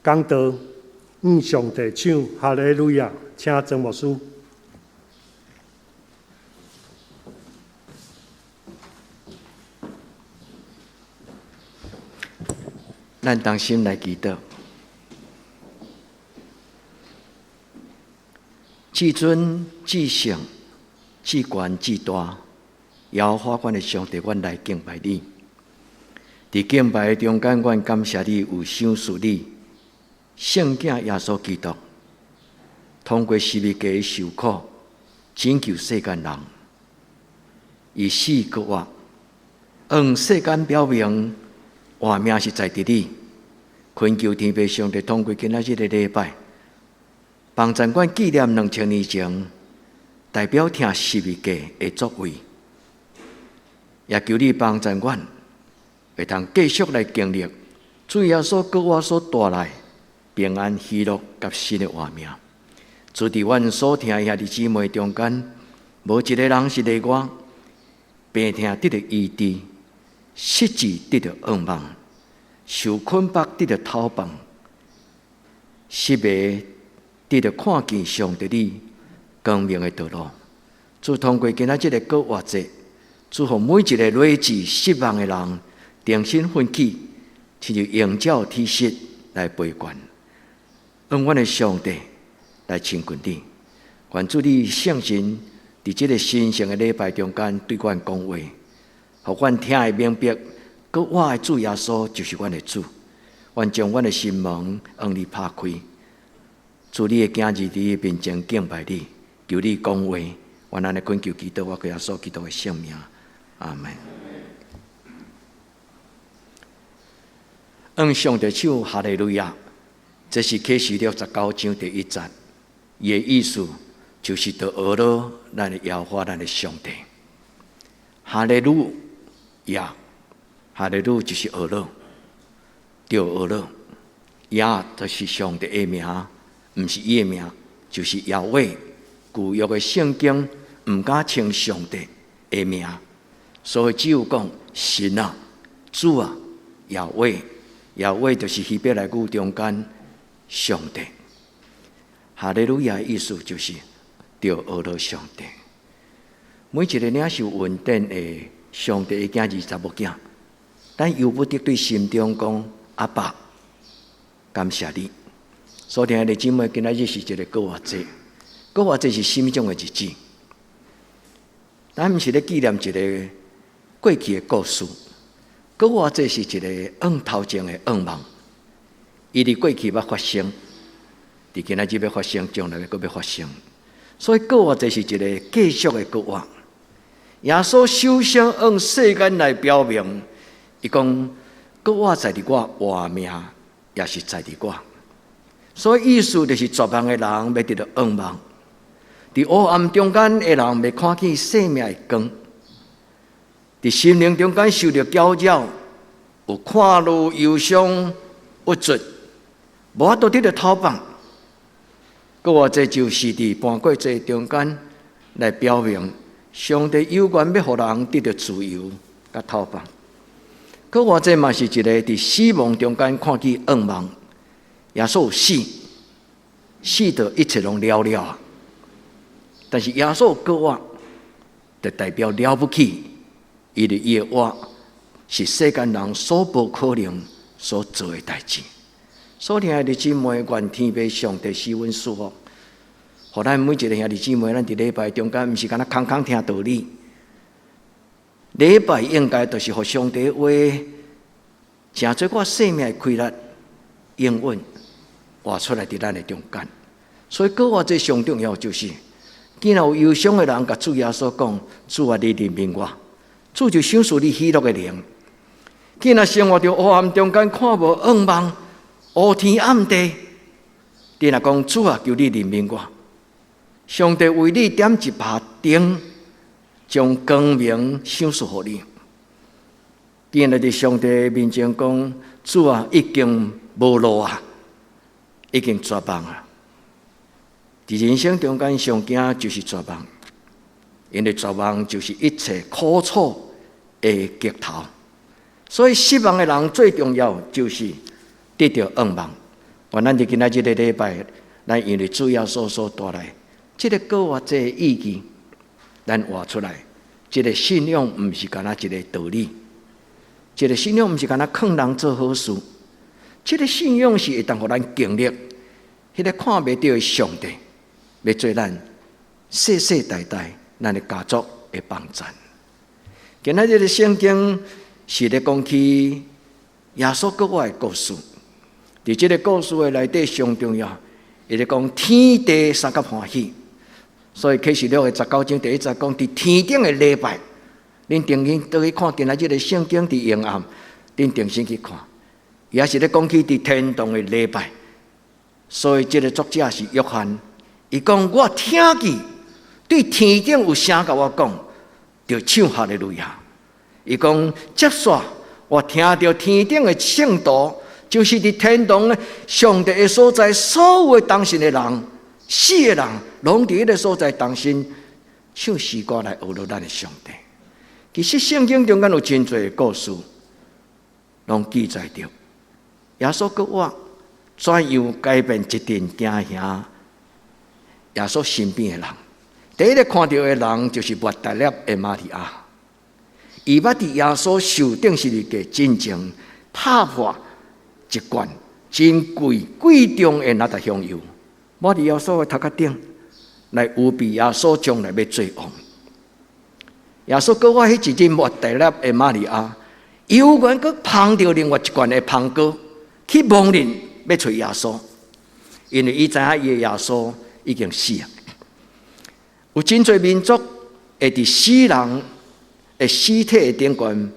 講道，向上帝唱哈利路亞，請曾牧師。咱同心來祈禱，至尊、至聖、至懸、至大，耶和華阮的上帝，阮來敬拜你。佇敬拜的中間，阮感謝你有賞賜你聖子耶穌基督，通過十字架的受苦，拯救世間人，伊死閣活，向世間表明活命是在佇你。懇求天父上帝通過今仔日的禮拜，幫助阮紀念2000年前代表疼十字架的作為，也求你幫助阮會通繼續來經歷主耶穌閣活所帶來平安、喜樂佮新的活命。主，佇阮所疼的兄弟姊妹中間，無一个人是例外，病疼得著醫治，失志得著盼望，受捆縛得著脫綁，失明得著看見上帝你光明的道路。主，通過今仔這个復活節，主予每一个睿智失望的人重新奮起，親像鷹鳥體質來飛懸。向阮的上帝來親近你，願主你聖神佇這个神聖的禮拜中間對阮講話，予阮聽會明白，閣活的主耶穌就是阮的主。願將阮的心門向你拍開，主你的囝兒佇你面前敬拜你，求你講話，願按呢懇求祈禱，我耶穌基督的聖名，阿門。向上帝唱哈利路亞，這是啟示錄19章第1節，伊的意思就是著學了咱的耶和華，咱的上帝。哈利路亞，哈利路就是學了，著學了，亞就是上帝的名，毋是伊的名，就是耶和華。舊約的聖經毋敢稱上帝的名，所以只有講神啊、主啊、耶和華。耶和華就是希伯來語中間上帝。哈利路亞的意思就是著學了上帝。每一个領受恩典的上帝的囝兒查某囝，咱由不得對心中講阿爸，感謝你。所聽的姊妹，今仔日是一个復活節，復活節是啥物種的日子？咱毋是咧紀念一个過去的故事。復活節是一个向頭前的願望，伊佇過去捌發生，佇今仔日欲發生，將來閣欲發生。所以復活節是一个繼續的復活。耶穌首先向世間來表明，伊講復活在佇我，活命也是在佇我。所以意思就是絕望的人欲得著盼望，佇黑暗中間的人欲看見生命的光。佇心靈中間受著攪擾，有看路憂傷、鬱卒，無法度得著透放。閣活節就是佇盤過節中間來表明，上帝有願欲予人得著自由佮透放。閣活節嘛是一個佇死亡中間看見盼望，耶穌死，死到一切攏了了啊！但是耶穌復活，就代表了不起。因為伊的活是世間人所無可能所做的代誌。所疼的弟姊妹，願天父上帝賜阮祝福，予咱每一个兄弟姊妹，咱佇禮拜中間，毋是干焦空空聽道理。禮拜應該就是予上帝話，成做我生命的規律，永遠活出來佇咱的中間。所以，閣活節上重要就是，既然有憂傷的人，共主耶穌講：主啊，你憐憫我。主就賞賜你喜樂的靈。既然生活佇黑暗中間，看無盼望，烏天暗地，你若講主啊，求你憐憫我。上帝為你點一把燈，將光明賞賜予你。既然佇上帝面前講，主啊，已經無路啊，已經絕望啊。佇人生中間上驚就是絕望。因為絕望就是一切苦楚的源頭，所以失望的人最重要就是得著盼望。願咱佇今仔這个禮拜，咱因為主耶穌所帶來這个復活這个意義，咱活出來。這个信仰毋是干焦一个道理，這个信仰毋是干焦勸人做好事，這个信仰是會當予咱經歷，彼个看袂著的上帝，欲做咱世世代代咱的家族的幫贊。今仔日的聖經是咧講起耶穌復活的故事，佇這个故事的內底上重要，伊咧講天地相佮歡喜。所以啟示錄的19章第1節講，佇天頂的禮拜，恁定睛倒去看今仔日的聖經佇幽暗，恁定神去看，也是咧講起佇天堂的禮拜。所以這个作者是約翰，伊講我聽見對天頂有聲共我講，著唱哈利路亞。伊講接煞我聽著天頂的聖徒，就是佇天堂的上帝的所在，所有的同信的人。死的人，攏佇彼个所在同心唱詩歌來呵咾咱的上帝。其實聖經中間有真濟的故事，攏記載著耶穌復活怎樣改變一陣驚嚇耶穌身邊的人。第一个看著的人就是抹大拉的瑪利亞，伊捌佇耶穌受釘十字架進前拍破一罐真貴貴重的哪噠香油。抹佇耶穌的頭殼頂，來預備耶穌將來欲做王。耶穌復活彼一日，抹大拉的瑪利亞，猶原閣捧著另外一罐的香膏去亡人欲揣耶穌，因為伊知影伊的耶穌已經死啊。有真濟民族會佇死人的屍體的頂懸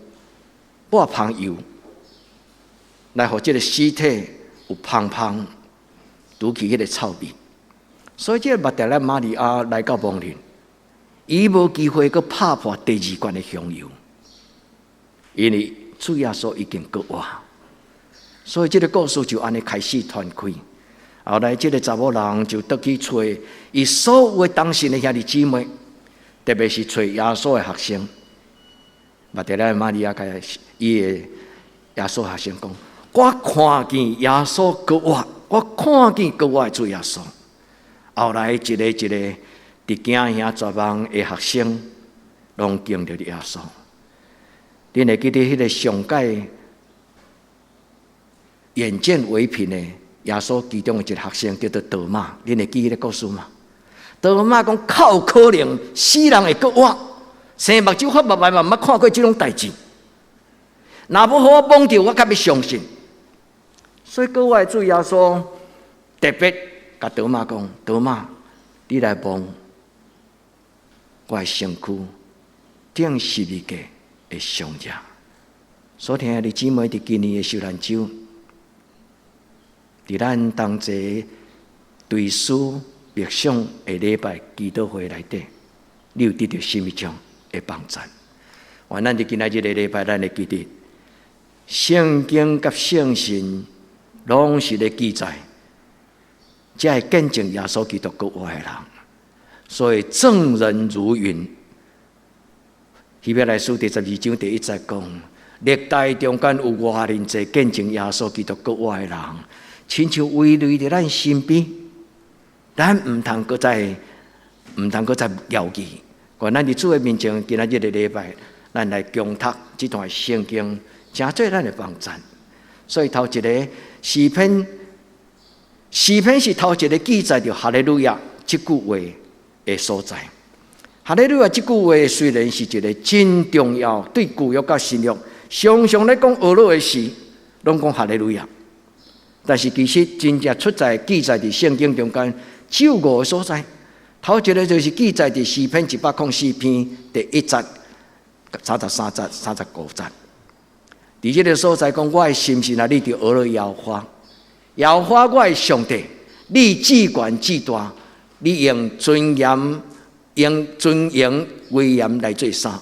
抹香油，來予這个屍體有芳芳。除去彼个臭味，所以這个抹大拉瑪利亞來到亡人，伊無機會閣拍破第二罐的香油，因為主耶穌已經復活，所以這个故事就按呢開始傳開。後來這个查某人就倒去揣伊所有的同信的兄弟姊妹，特別是揣耶穌的學生。抹大拉瑪利亞共伊的耶穌學生講：我看見耶穌復活。我看見復活的主耶穌，後來一个一个佇驚嚇絕望的學生，攏見著耶穌。恁會記得彼个上蓋眼見為憑的耶穌其中的一个學生叫做多馬，恁會記彼個故事嗎？多馬講較有可能死人會復活，生目睭發目來嘛毋捌看過這種代誌。若無予我摸著，我較欲相信。所以閣活的主耶穌特別共多馬講：多馬，你來摸我的身軀釘十字架的傷跡。所疼愛的姊妹，佇今年的受難週，佇咱同齊追思默想的禮拜祈禱會內底，你有得著啥物種的幫贊？願咱佇今仔日的禮拜，咱會記得聖經佮聖神攏是咧記載，才會見證耶穌基督復活的人。所以證人如雲。希伯來書第12章第1節講，歷代中間有偌爾濟見證耶穌基督復活的人，親像圍圍佇咱身邊，咱毋通閣再，毋通閣再猶豫。願咱佇主的面前，今仔日的禮拜，咱來恭讀這段聖經，誠做咱的幫贊。所以頭一个詩篇，詩篇是頭一个記載著哈利路亞這句話的所在。哈利路亞這句話雖然是一个真重要，對舊約佮新約常常咧講呵咾的時，攏講哈利路亞。但是其實真正出在記載佇聖經中間只有五个所在。頭一个就是記載佇詩篇104篇第1節、33節、35節。佇這个所在講，我的心神啊，你著呵咾耶和華，耶和華我的上帝，你至懸至大，你用尊嚴、用尊榮威嚴來做衫。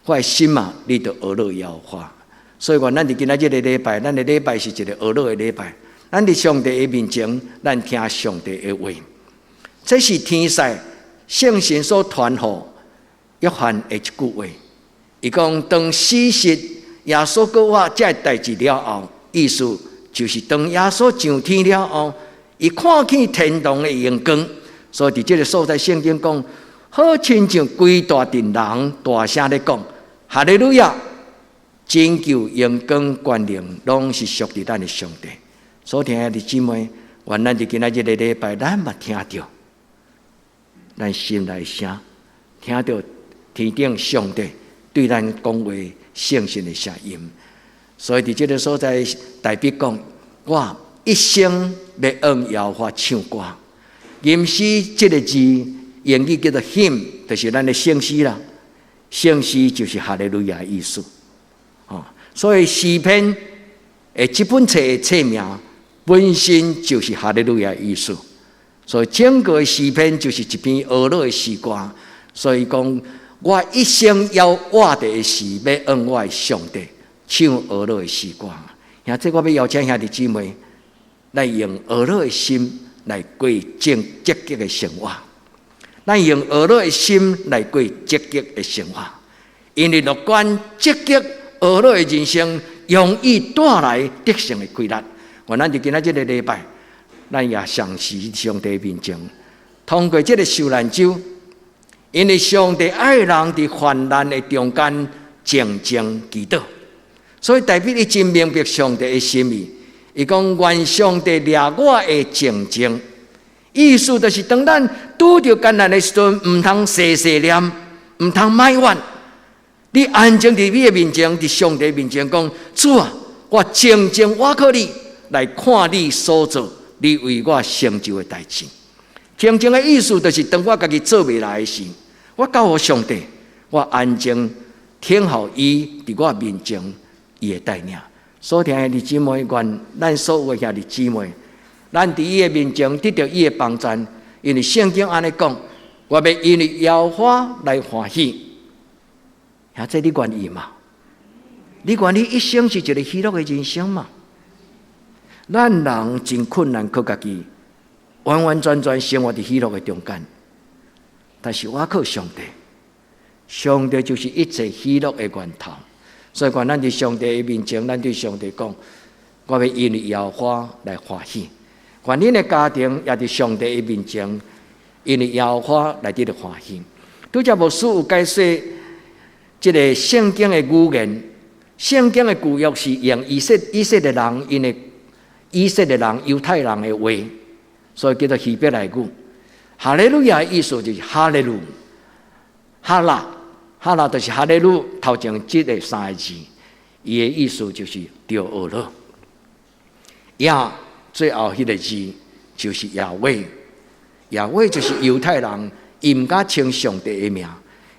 我的心啊，你著呵咾耶和華。所以講，咱佇今仔這个禮拜，咱的禮拜是一个呵咾的禮拜。咱佇上帝的面前，咱聽上帝的話。這是天使聖神所傳予約翰的一句話。伊講當死實耶穌復活這个代誌了後，意思就是當耶穌上天了後，伊看見天堂的榮光，所以佇這个所在聖經講，好親像規大陣人大聲咧講：哈利路亞！拯救、榮光、權能，攏是屬佇咱的上帝。所聽的姊妹，願咱佇今仔日个禮拜，咱嘛聽著，咱心內聲，聽著天頂上帝對咱講話聖神的聲音。所以佇這个所在，大衛講：我一生欲向耶和華唱歌。吟詩這个字，英語叫做 hymn，就是咱的聖詩啦。聖詩就是哈利路亞的意思。哦，所以詩篇的這本冊的冊名本身就是哈利路亞的意思。所以整個詩篇就是一篇呵咾的詩歌。所以講，我一生猶活著的時，欲向我的上帝唱呵咾的詩歌。兄弟，我欲邀請兄弟姊妹來用呵咾的心來過正積極的生活。咱用呵咾的心來過積極的生活，因為樂觀積極呵咾的人生，容易帶來得勝的規律。願咱佇今仔這个禮拜，咱也嘗試上帝面前，通過這个受難週，因為上帝愛人佇患難的中間靜靜祈禱，所以大衛伊真明白上帝的心意。伊講願上帝掠我會靜靜，意思就是當咱拄著艱難的時陣，毋通細細念，毋通埋怨。你安靜佇你的面前，佇上帝面前講：主啊，我靜靜倚靠你，來看你所做，你為我成就的代誌。靜靜的意思就是當我家己做袂來的時，我交予上帝，我安靜聽候伊佇我面前伊的帶領。所聽的弟姊妹，願咱所有的兄弟姊妹，咱佇伊的面前得著伊的幫贊，因為聖經按呢講，我欲因為耶和華來歡喜。兄弟，你願意嗎？你願意一生是一个喜樂的人生嗎？咱人真困難，靠家己完完全全生活佇喜樂的中間。但是倚靠上帝，上帝就是一切喜樂的源頭。所以，願咱佇上帝的面前，咱對上帝講：我欲因為耶和華來歡喜。願恁的家庭也佇上帝的面前，因為耶和華來得著歡喜。拄才牧師有解說，這个聖經的語言，聖經的舊約是用以色列人，𪜶的以色列人猶太人的話，所以叫做希伯來語。哈利路亞的意思就是哈利路，哈拉哈拉就是哈利路頭前這个三个字，伊的意思就是著呵咾。亞最後彼个字就是亞威，亞威就是猶太人，伊毋敢稱上帝的名，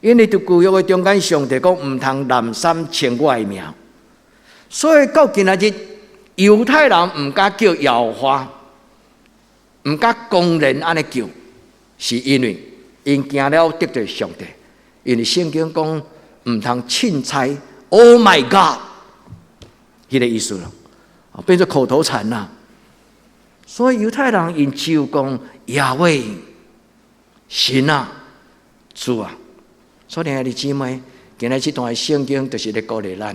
因為佇舊約的中間，上帝講毋通濫三稱我的名，所以到今仔日，猶太人毋敢叫耶和華，毋敢公然按呢叫，是因為𪜶驚了得罪上帝，因為聖經講毋通凊彩，Oh my God，彼个意思咯，變做口頭禪啦。所以猶太人𪜶只有講亞威神啊，主啊。所以兄弟姊妹，今日這段聖經就是咧鼓勵咱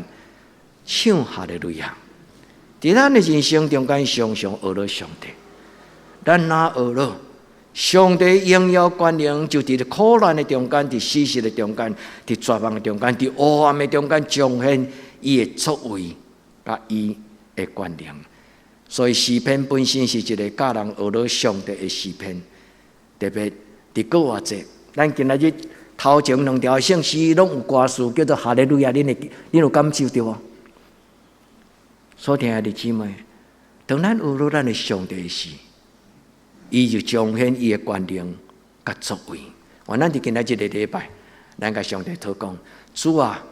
唱哈利路亞。佇咱的人生中間，常常呵咾上帝。咱若呵咾，上帝榮耀權能就佇苦難的中間，佇死蔭的中間，佇絕望的中間，佇黑暗的中間，彰顯伊的作為佮伊的權能。所以詩篇本身是一个教人呵咾上帝的詩篇，特別佇復活節，咱今仔日頭前兩條聖詩攏有歌詞叫做哈利路亞，恁會恁有感受著無？所聽的姊妹，當咱呵咾咱的上帝時，伊就彰顯伊的權能佮作為。願咱佇今仔這个禮拜，咱共上帝禱告，主啊，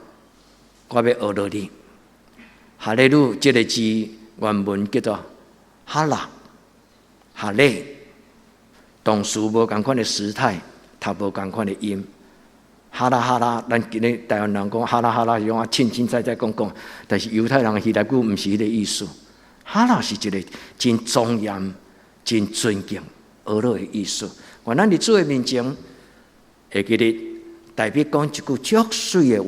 我欲呵咾你。哈利路這个字原文叫做哈拉哈利，動詞無仝款的時態，讀無仝款的音。哈拉哈拉，咱今日台灣人講哈拉哈拉是用啊凊凊彩彩講講，但是猶太人的希臘語毋是彼个意思。哈拉是一个真莊嚴、真尊敬、呵咾的意思。願咱佇主的面前，會記得大衛講一句足媠的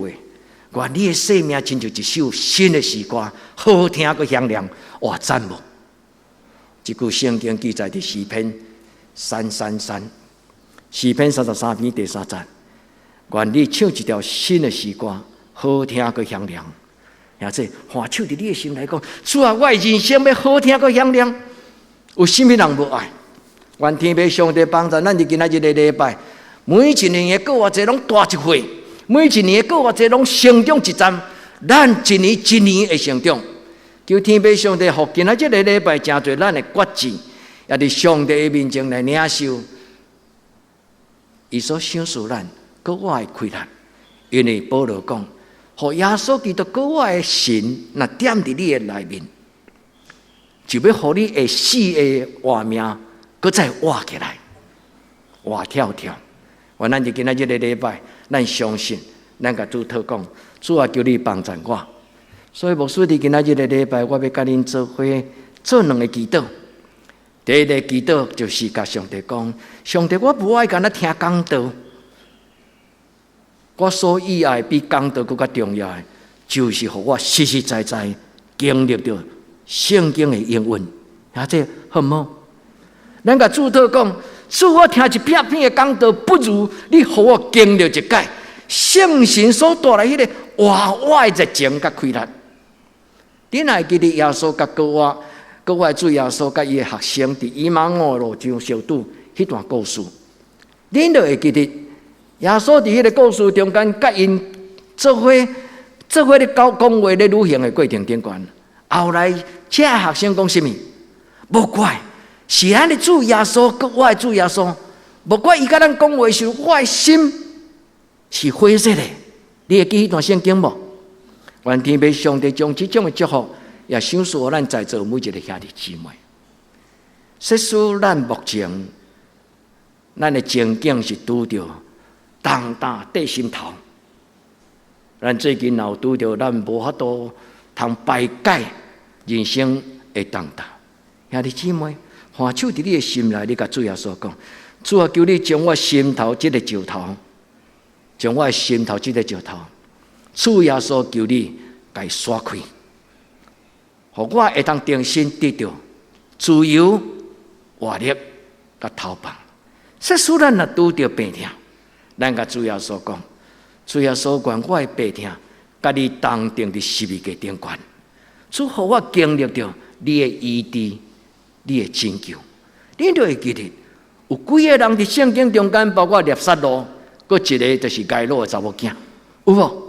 話：願你的生命親像一首新的詩歌，好聽閣響亮，哇讚無？這句聖經記載佇詩篇三三三，詩篇33篇第三節。願你唱一條新的詩歌，好聽閣響亮。兄弟，按手佇你的心內講，主啊，我的人生欲好聽閣響亮。有啥物人無愛？願天父上帝幫助咱佇今仔日的禮拜，每一年的復活節攏大一歲，每一年的復活節攏成長一層，咱一年一年的成長。求天父上帝，予今仔這个禮拜成做咱的決志，也佇上帝的面前來領受，伊所賞賜咱閣活的氣力。因為保羅講，予耶穌基督閣活的神，若踮佇你的內面，就欲予你會死的活命，閣再活起來，活跳跳。願咱佇今仔這個禮拜，咱相信，咱共主禱講，主啊，求你幫助我。所以牧師佇今仔這個禮拜，我欲佮恁做伙做兩个祈禱。第一个祈禱就是共上帝講：上帝，我無愛干焦聽講道，我所以愛比講道閣較重要的，就是予我實實在在經歷著聖經的應允。啊，這好毋好？咱共主禱講，主，我聽一片片的講道，不如你予我經歷一擺聖神所帶來彼个活活的熱情佮氣力。你若會記得耶穌佮閣活，閣活的主耶穌佮伊的學生佇以馬忤路上相拄彼段故事，恁就會記得耶穌佇彼个故事中間，佮𪜶做伙做伙咧講講話咧旅行的過程頂懸，後來這學生講啥物？無怪是咱的主耶穌，閣活的主耶穌，無怪伊佮咱講話時，我的心是火熱的。你會記彼段聖經無？願天父上帝將這種的祝福，也賞賜予咱在座每一个兄弟姊妹。即使咱目前，咱的情景是拄著重擔綴心頭，咱最近若有拄著咱無法度通排解人生的重擔，兄弟姊妹，按手佇你的心內，你共主耶穌講：主啊，求你將我心頭這个石頭，將我的心頭這个石頭。主耶穌求你共伊徙開，予我會當重新得著自由、活力佮投放。即使咱若拄著病痛，咱共主耶穌講：主耶穌，願我的病痛，佮你同釘佇十字架頂懸。主予我經歷著你的醫治、你的拯救。恁就會記得，有幾个人佇聖經中間，包括拿撒路，閣一个就是該魯的查某囝，有無？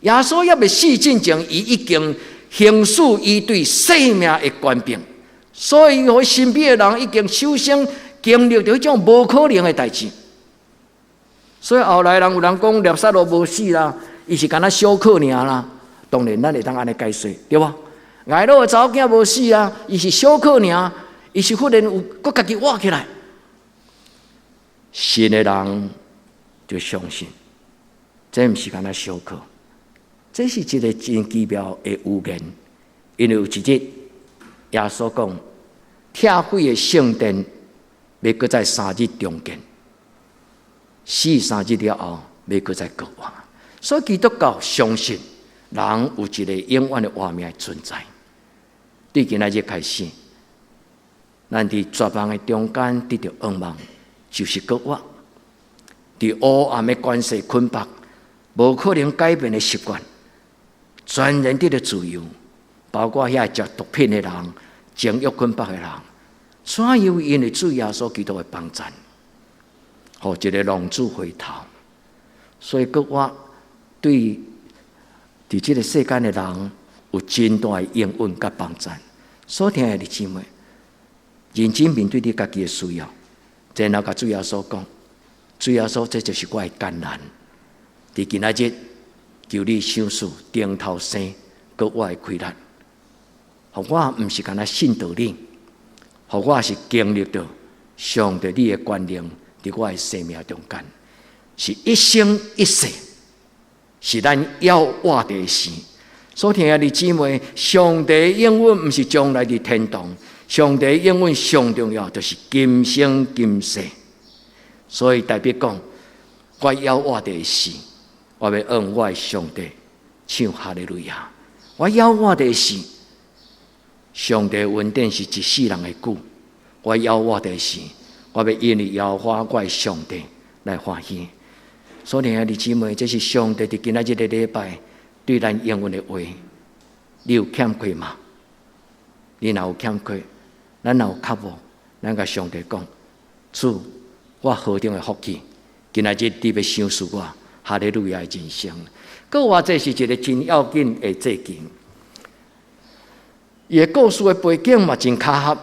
耶穌猶未死進前，伊已經行使伊對生命的權柄，所以予身邊的人已經首先經歷著彼種無可能的代誌。所以後來人有人講拿撒路無死啦，伊是干焦小可爾啦。當然，咱會當按呢解釋，對無？睚魯的查某囝無死啊，伊是小可爾，伊是忽然有閣家己活起來。信的人就相信，這毋是干焦小可。這是一個真奇妙的預言，因為有一日耶穌講，拆毀的聖殿欲閣再三日重建，死三日了後欲閣再復活。所以基督教相信人有一個永遠的活命的存在。對今仔日開始，咱佇絕望的中間得著盼望，就是復活。佇黑暗的關係捆綁，無可能改變的習慣。全然得著自由，包括遐食毒品的人、情慾捆綁的人，怎樣因為主耶穌基督的幫贊，予一个浪子回頭。所以，閣活對佇這个世間的人有真大的應允佮幫贊。所聽的弟姊妹，認真面對你家己的需要，然後共主耶穌講：主耶穌，這就是我的艱難。佇今仔日，求你賞賜重頭生閣活的氣力，予我毋是干焦信道理，予我是經歷著上帝你的權能佇我的生命中間，是一生一世，是咱要活的時。所聽的弟姊妹，上帝應允毋是將來佇天堂，上帝應允上重要就是今生今世。所以大衛講，我猶活的時，我欲向我的上帝唱哈利路亞。我猶活的時，上帝恩典是一世人的久。我猶活的時，我欲因為耶和華我的上帝來歡喜。所以兄弟姊妹，這是上帝佇今仔日這個禮拜對咱應允的話。你有欠缺嗎？你若有欠缺，咱若有渴慕，咱共上帝講：主，我何等的福氣！今仔日你欲賞賜我哈利路亞的人生。閣活節是一个真要緊的節期。伊的故事的背景嘛真巧合，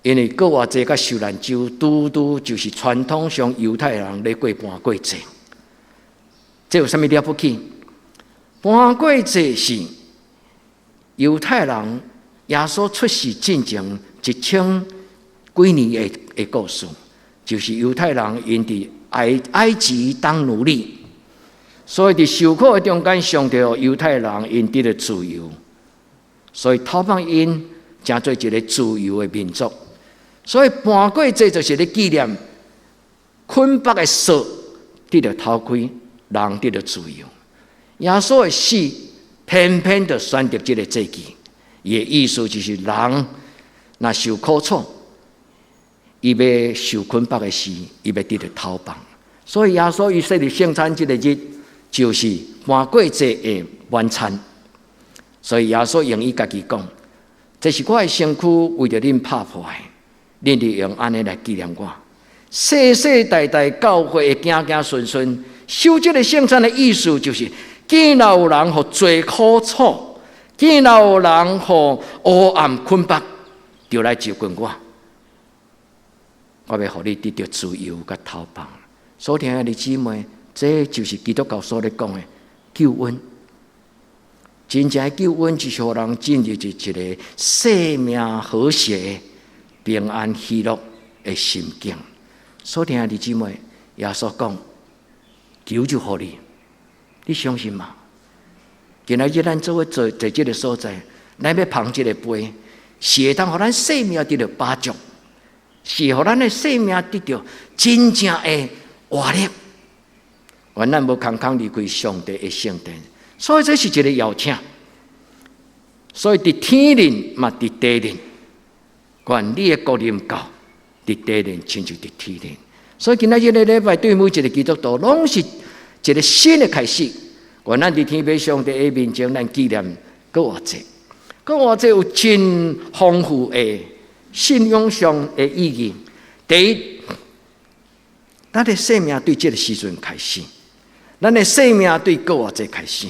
因為復活節佮受難週拄拄就是傳統上猶太人咧過盤過節。這有啥物了不起？盤過節是猶太人耶穌出世進前一千幾年的故事，就是猶太人𪜶佇埃及當奴隸，所以佇受苦的中間，上帝予猶太人𪜶得著自由，所以討放𪜶成做一个自由的民族。所以盤過節就是咧紀念捆綁的索得著脫開，人得著自由。耶穌的死偏偏就選擇這个節期，伊的意思就是人若受苦楚，伊欲受捆綁的時，伊欲得著討放。所以耶穌伊設立聖餐這个日，就是盤過節的晚餐。所以耶穌用伊家己講：這是我的身軀，為著恁拍破的，恁著用按呢來紀念我。世世代代教會的子子孫孫守這个聖餐的意思，就是見若有人予罪苦楚，見若有人予黑暗捆綁，就來就近我。我欲予你得著自由佮討放。所聽的姊妹，這就是基督教所咧講的救恩。真正的救恩就是予人進入一个生命和諧、平安喜樂的心境。所聽的姊妹，耶穌講：求就予你，你相信嗎？今仔日咱做伙坐佇這个所在，咱欲捧這个杯，是會當予咱生命得著飽足，是予咱的生命得著真正的活力。願咱無空空離開上帝的聖殿，所以這是一个邀請。所以佇天靈嘛，佇地靈，願你的國臨到，佇地靈親像佇天靈。所以今仔日個禮拜對每一个基督徒，攏是一个新的開始。願咱佇天父上帝的面前，咱紀念復活節。復活節有真豐富的信仰上的意義。第一，咱的生命對這个時陣開始，咱的生命對復活節開始，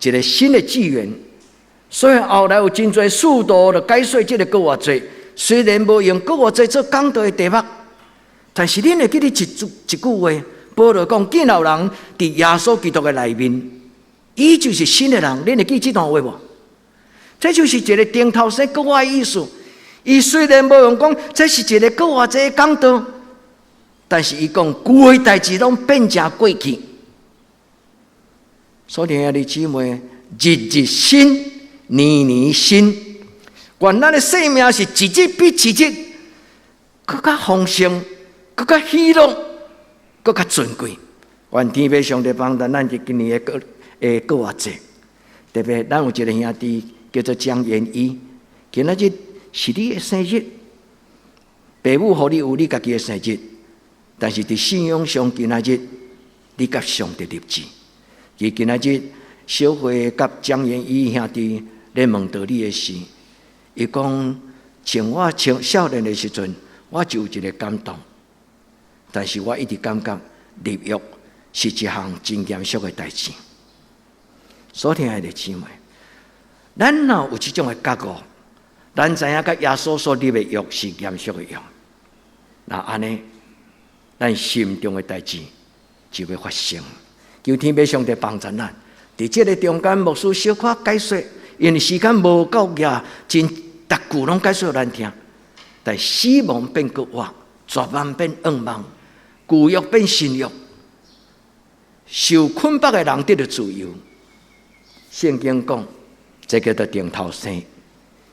一个新的紀元。所以後來有真濟使徒就解說這个復活節，雖然無用復活節做講道的題目，但是恁會記得一句一句話，保羅講：見有人佇耶穌基督的內面，伊就是新的人。恁會記這段話無？這就是一个重頭生復活的意思。伊雖然無用講，這是一个復活節的講道，但是伊講舊的代誌攏變成過去。所以兄弟姊妹，日日新，年年新。願咱的生命是一日比一日閣較豐盛，閣較喜樂，閣較尊貴。願天父上帝幫助咱佇今年的復活節，特別咱有一个兄弟叫做江元一，今仔日是你的生日，父母予你有你家己的生日，但是佇信仰上今仔日你佮上帝立志。伊今仔日小慧佮江元一兄弟咧問到你的時，伊講從我青少年的時陣，我就有一个感動，但是我一直感覺立約是一項真嚴肅的代誌。所聽的姊妹，咱若有這種的覺悟，咱知影佮耶穌所立的約是嚴肅的約，那按呢，咱心中的代誌就欲發生。求天父上帝幫助咱，佇這个中間，牧師小可解說，因為時間無夠額，真逐句攏解說予咱聽。但死亡變復活，絕望變盼望，舊約變新約，受捆綁的人得著自由。聖經講，這叫做重頭生。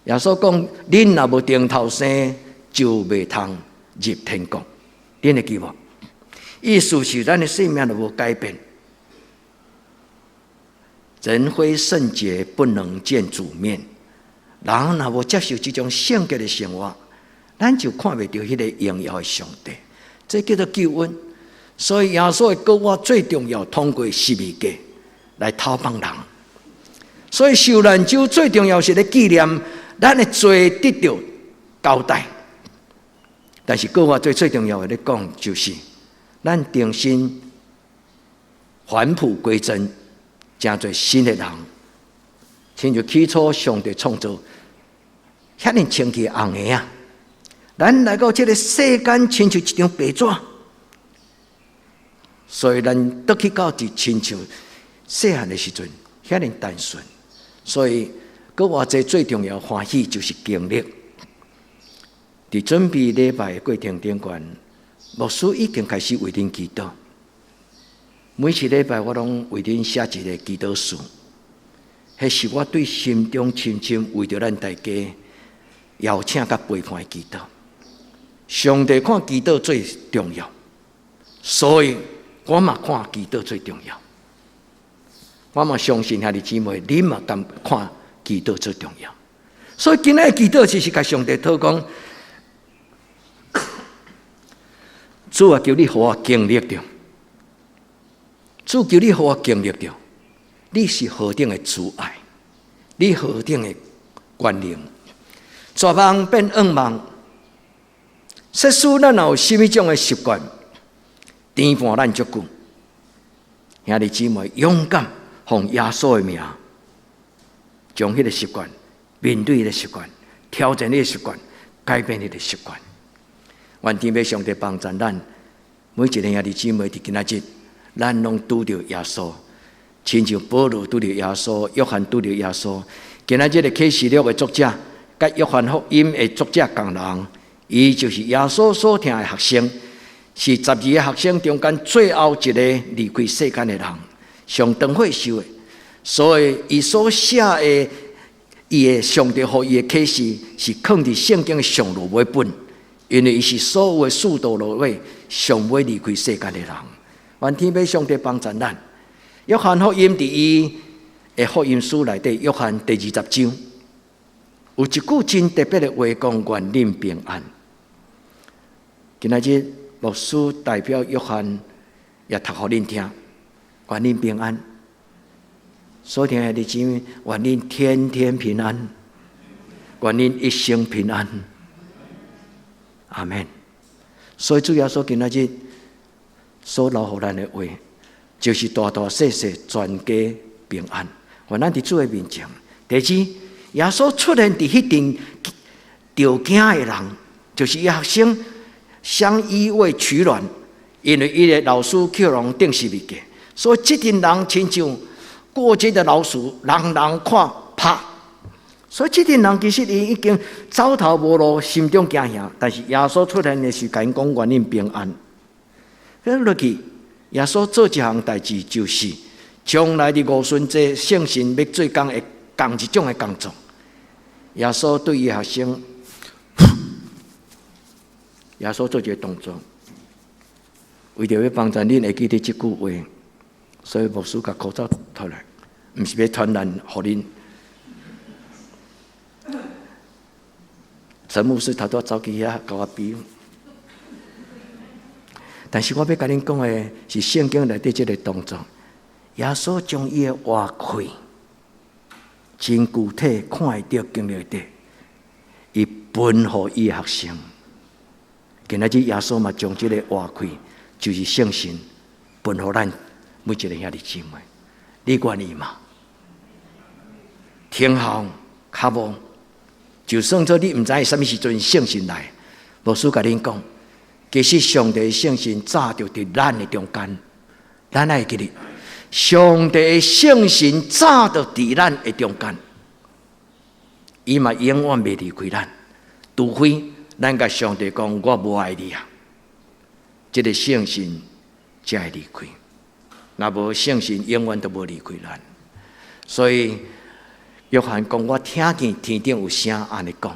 耶穌講，恁若無重頭生，就袂通入天國。恁會記無？意思是咱的生命若無改變，人非聖潔，不能見主面。人若無接受這種聖潔的生活，咱就看袂著彼个榮耀的上帝。這叫做救恩。所以耶穌的復活最重要，通過十字架來討放人。所以受難週最重要是咧紀念咱的罪得著交代。但是復活節最重要的咧講，就是咱重新返璞歸真，成做新的人，親像起初上帝創造，遐爾清氣紅的啊！咱來到這个世間，親像一張白紙，所以咱倒去到佇親像細漢的時陣，遐爾單純。所以，閣活節最重要歡喜就是經歷。佇準備禮拜的過程頂懸，牧師已經開始為恁祈禱。每次禮拜我攏為恁寫一个祈禱書，彼是我對心中深深為著咱大家邀請佮陪伴的祈禱。上帝看祈禱最重要，所以我嘛看祈禱最重要。我嘛相信兄弟姊妹，恁嘛敢看祈禱最重要。所以今仔日祈禱就是共上帝討講，主啊，求你予我經歷著，主求你予我經歷著，你是何等的慈愛，你何等的權能，絕望變盼望。設使咱若有啥物種的習慣，牽絆咱足久，兄弟姊妹勇敢奉耶穌的名，將彼个習慣面對彼个習慣，挑戰彼个習慣，改變彼个習慣。願天父上帝幫助咱，每一个兄弟姊妹佇今仔日，咱攏拄著耶穌，親像保羅拄著耶穌，約翰拄著耶穌。今仔日的啟示錄的作者，佮約翰福音的作者仝人，伊就是耶穌所疼的學生，是12个學生中間最後一个離開世間的人，上長歲數的。所以，伊所寫的，伊的上帝予伊的啟示，是囥佇聖經的上落尾本。因為伊是所有的使徒落尾上尾離開世間的人。願天父上帝幫助咱。約翰福音佇伊的福音書內底，約翰第20章有一句真特別的話，講願恁平安。今仔日牧師代表約翰也讀予恁聽，願恁平安。所聽的弟姊妹，願恁天天平安，願恁一生平安。阿們。所以主耶穌今仔日所留予咱的話，就是大大細細全家平安。願咱佇主的面前。第二，耶穌出現佇彼陣著驚的人，就是伊學生相依偎取暖，因為伊的老師去予人釘十字架，所以這陣人親像過街的老鼠，人人看怕。所以這陣人其實伊已經走投無路，心中驚嚇。但是耶穌出現的時，共𪜶講願恁平安。彼落去，耶穌做一項代誌，就是將來佇五旬節聖神欲做工的仝一種的工作。耶穌對伊學生，耶穌做一个動作，為著欲幫助恁會記得這句話，所以牧師共口罩脫來，毋是欲傳染予恁。陳牧師頭拄走去遐共我比，但是我欲共恁講的是聖經內底這个動作。耶穌將伊的活氣真具體看會著、經歷著，伊分予伊的學生。今仔日耶穌嘛將這个活氣，就是聖神，分予咱每一个兄弟姊妹。你願意嗎？聽候較無？就算做你毋知啥物時陣聖神來，牧師共恁講，其實上帝的聖神早就佇咱的中間，咱愛記得，上帝的聖神早就佇咱的中間，伊嘛永遠袂離開咱，除非咱共上帝講我無愛你啊，這个聖神才會離開，若無聖神永遠都無離開咱，所以。約翰講：我聽見天頂有聲按呢講，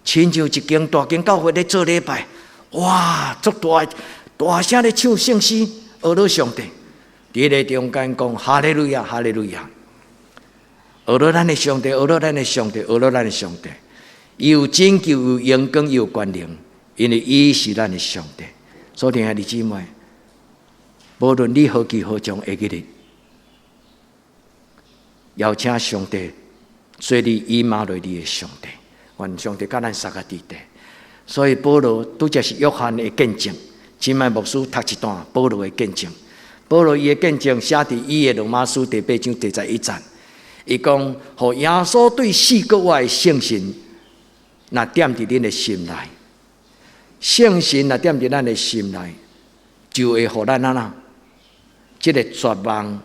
親像一間大間教會咧做禮拜，哇，足大大聲咧唱聖詩，呵咾上帝。佇彼个中間講哈利路亞，哈利路亞。呵咾咱的上帝，呵咾咱的上帝，呵咾咱的上帝。伊有拯救，有榮光，有權能，因為伊是咱的上帝。所以，兄弟姊妹，無論你何去何從的一日，邀請上帝做你以馬內利的上帝，願上帝佮咱相佮佇佇。所以保羅拄才是約翰的見證，這擺牧師讀一段保羅的見證。保羅伊的見證寫佇伊的羅馬書第八章第11節，伊講：予耶穌對死閣活的聖神，若踮佇恁的心內，聖神若踮佇咱的心內，就會予咱按怎？這个絕望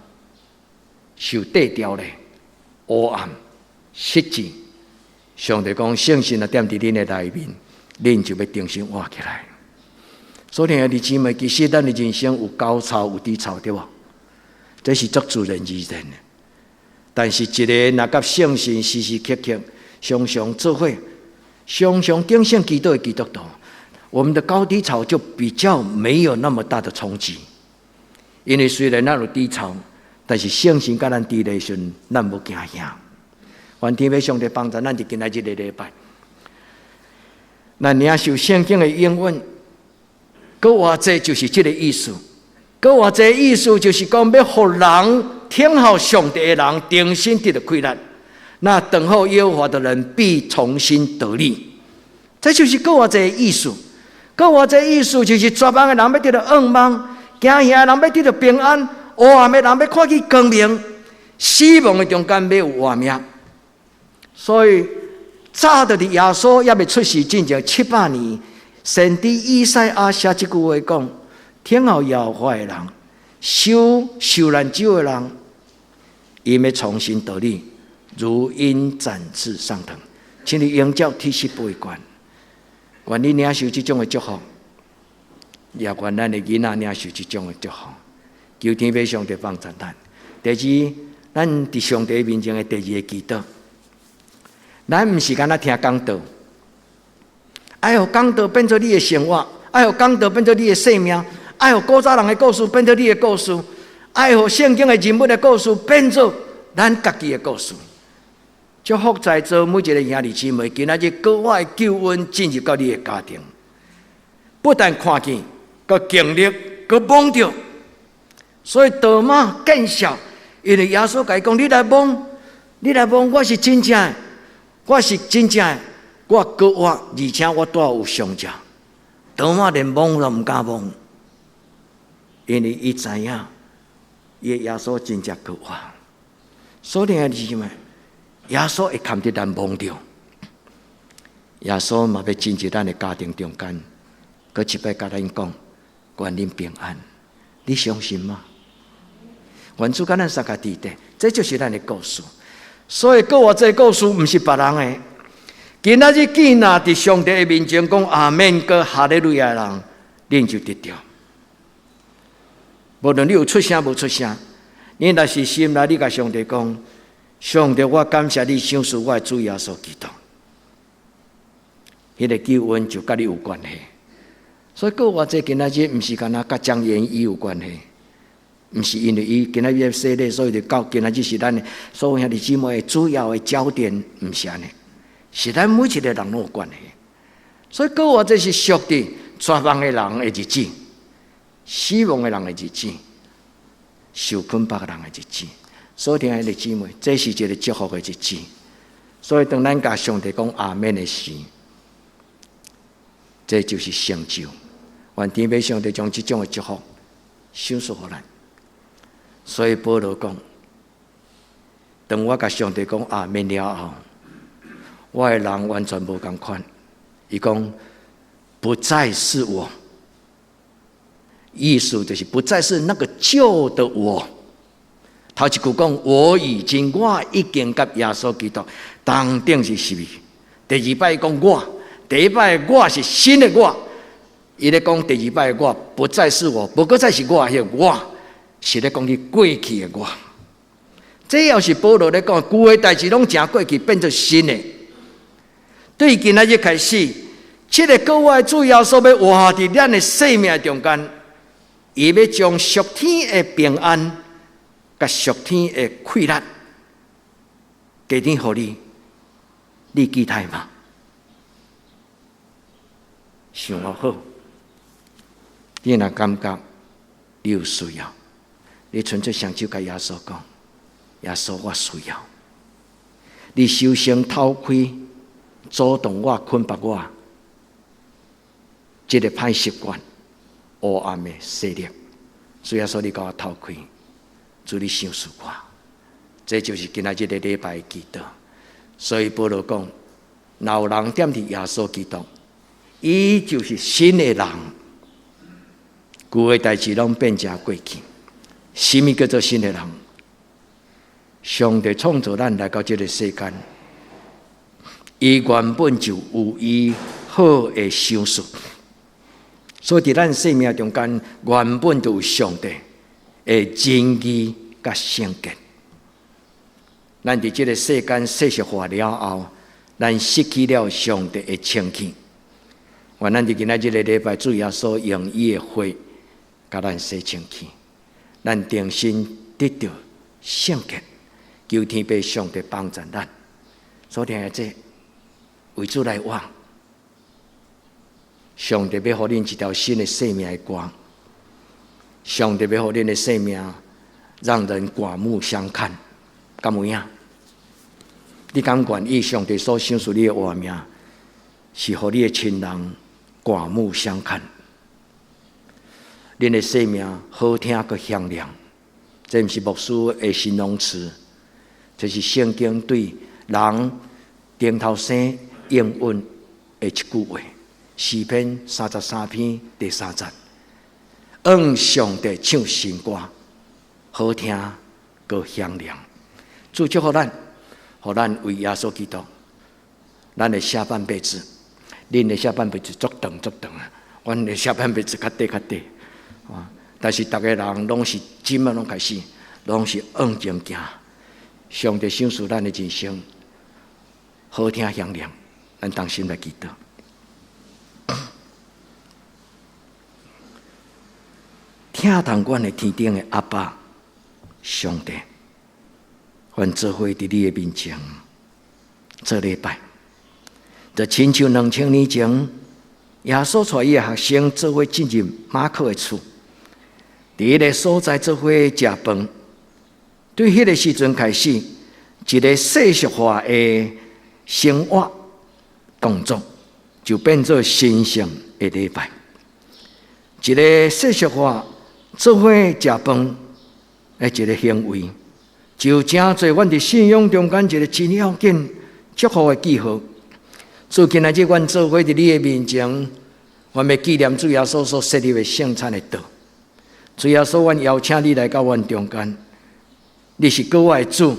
受綴掉咧，黑暗、失志。上帝講，聖神若踮佇恁的內面，恁就欲重新活起來。所以兄弟姊妹，其實咱的人生有高潮有低潮，對無？這是足自然而然的。但是，一个若佮聖神時時刻刻、常常做伙、常常警醒祈禱的基督徒，我們的高低潮就比較沒有那麼大的衝擊。因為雖然咱有低潮，但是聖神佮咱佇的時陣，咱無驚嚇。願天父上帝幫助咱，佇今仔日這個禮拜，咱領受聖經的應允，閣活這就是這个意思。閣活這意思就是講，欲予人等候上帝的人，重新得著氣力。那等候耶和華的人，必重新得力。這就是閣活這的意思。閣活這意思就是絕望的人欲得著盼望，驚嚇的人欲得著平安，黑暗的人欲看見光明，死亡的中間欲有活命。所以，早就佇耶穌猶未出世進前700年，先知以賽亞寫這句話講：等候耶和華的人，受受難酒的人，伊欲重新得力，如鷹展翅上騰。請你迎接鐵石背關，願你領受這種的祝福，也願咱的囡仔領受這種的祝福。求天父上帝幫助咱。第二，咱佇上帝面前的第二个祈禱。咱毋是干焦聽講道，愛予講道變做你的生活，愛予講道變做你的生命，愛予古早人的故事變做你的故事，愛予聖經的人物的故事變做咱家己的故事。祝福在座每一个兄弟姊妹，今仔日閣活的救恩進入到你的家庭，不但看見，閣經歷，閣摸著。所以多馬見笑，因為耶穌共伊講：你來摸，你來摸，我是真正的。我是真正的，我閣活，而且我帶有傷跡。多馬連摸都毋敢摸，因為伊知影，伊的耶穌真正閣活。所以兄弟姊妹，耶穌會堪得咱摸著，耶穌嘛欲進入咱的家庭中間，閣一擺共咱講，願恁平安，你相信嗎？願主佮咱相佮佇佇，這就是咱的故事。所以，閣活這个故事毋是別人的。今仔日見若佇上帝的面前講阿們閣哈利路亞的人，恁就得著。無論你有出聲無出聲，你若是心內你共上帝講：上帝，我感謝你賞賜我的主耶穌基督。彼个救恩就佮你有關係。所以，閣活這今仔日毋是干焦佮張元義有關係。毋是因為伊今仔日洗禮，所以就到今仔日是咱所有兄弟姊妹的主要的焦點，毋是按呢，是咱每一个人攏有關係。所以，閣活這是屬佇絕望的人的日子，死亡的人的日子，受捆綁的人的日子。所以，兄弟姊妹，這是一个祝福的日子。所以，當咱共上帝講阿們的時，這就是成就。願天父上帝將這種的祝福賞賜予咱。所以保羅講，當我共上帝講阿們了後，我的人完全無仝款。伊講不再是我，意思就是不再是那個舊的我。頭一句講我已經，我已經佮耶穌基督同釘十字架。第二擺講我，第一擺我是新的我。伊咧講第二擺我不再是我，無閣再是我，彼個我。是咧講起過去的我，這也是保羅咧講，舊的代誌攏成過去，變做新的。對今仔日開始，這个閣活的主耶穌欲活佇咱的生命中間，伊欲將屬天的平安，佮屬天的氣力，加添予你，你期待嗎？想好，你若感覺你有需要，你伸出雙手共耶穌講：耶穌，我需要。你首先透開阻擋我、捆綁我，這个歹習慣、黑暗的勢力，主耶穌，你共我透開，主你賞賜我，這就是今仔日个禮拜的祈禱。所以保羅講，若有人踮佇耶穌基督，伊就是新的人，舊的代誌攏變成過去。啥物叫做新的人？上帝創造咱來到這个世間，伊原本就有伊好的賞賜，所以佇咱生命中間原本就有上帝的仁義佮聖潔。咱佇這个世間世俗化了後，咱失去了上帝的清氣。願咱佇今仔這个禮拜，主耶穌用伊的血共咱洗清氣，咱重新得著聖潔，求天父上帝幫助咱。所聽的這為主來活，上帝欲予恁一條新的生命的歌，上帝欲予恁的生命讓人刮目相看，敢有影？你敢願意上帝所賞賜你的活命，是予你的親人刮目相看？恁的生命好聽閣響亮，這毋是牧師的形容詞，這是聖經對人頂頭生應允的一句話。詩篇33篇第三節，向上帝唱新歌，好聽閣響亮。主祝福咱，予咱為耶穌基督，咱的下半輩子，恁的下半輩子足長足長啊！阮的下半輩子較短較短啊！但是逐个人攏是這擺攏開始，攏是向前行。上帝賞賜咱的人生，好聽響亮，咱同心來祈禱。疼痛阮的天頂的阿爸，上帝，阮做伙佇你的面前做禮拜，就親像2000年前，耶穌帶伊的學生做伙進入馬可的厝，佇彼个所在做伙食飯。對彼个時陣開始，一个世俗化的生活動作，就變做神聖的禮拜。一个世俗化做伙食飯的一个行為，就成做阮佇信仰中間一个真要緊祝福的記號。所以今仔日阮做伙佇你的面前，阮欲紀念主耶穌所設立的聖餐的道。主耶穌，阮邀請你來到阮中間，你是閣活的主，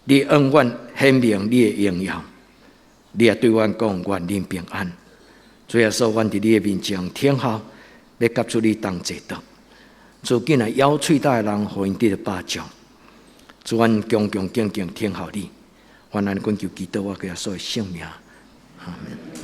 你向阮顯明你的榮耀，你也對阮講願恁平安。主耶穌，阮佇你的面前聽候，欲佮主你同齊桌。主緊來枵喙焦的人，予𪜶得著飽足。主，阮恭恭敬敬聽候你，阮按呢懇求祈禱，我耶穌的聖名，阿門。